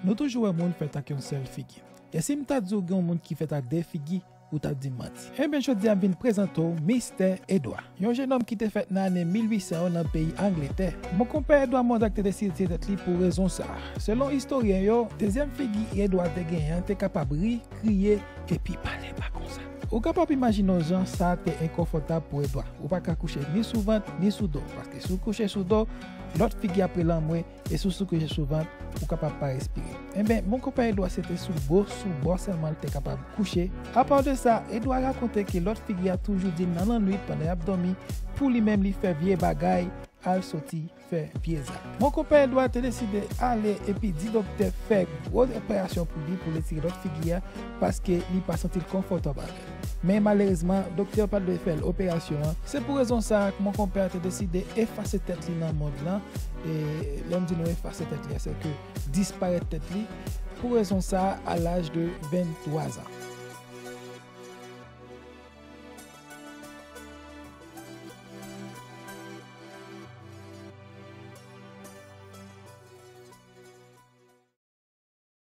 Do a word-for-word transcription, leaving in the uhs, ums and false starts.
Nou toujou wè moun fèt ak yon sèl figi. E si m ta di w gen yon moun ki fèt ak de figi, ou t ap di m manti. Enben, jodi a m vin prezante w Mistè Edwa, yon jennonm ki te fèt nan ane mil uit san yo nan peyi Angletè. Monkonpè Edwa Mondak te deside tiye tèt li pou rezon sa a. Selon istoryen yo, dezyèm figi Edwa te genyen an te kapab ri, kriye, epi pale pa konsa. Ou kapab imajine w jan sa te enkonfòtab pou Edwa. Ou pa ka kouche ni sou vant, ni sou do, paske si w kouche sou do, lòt figi ap rele anmwe, e si w kouche sou vant, ou kapab pa respire. Enben, monkonpè Edwa se te sou bo, sou bò sèlman l te kapab kouche. Apa de sa, Edwa rakonte ke lòt figi a toujou di l nan lannwit pandan y ap dòmi, pou li menm li fè vye bagay, al soti, fè vye zak. Monkonpè Edwa te deside ale epi di doktè fè gwo operasyon pou li, pou retire lòt figi a, paske li pa santi l konfòtab avè l. Men malerezman, doktè yo pa t vle fè l operasyon an. Se pou rezon sa a ke monkonpè a te deside efase tèt li nan mond lan. E lè m di nou efase tèt li a, se ke disparèt tèt li. Pou rezon sa a, a laj de venntwa zan.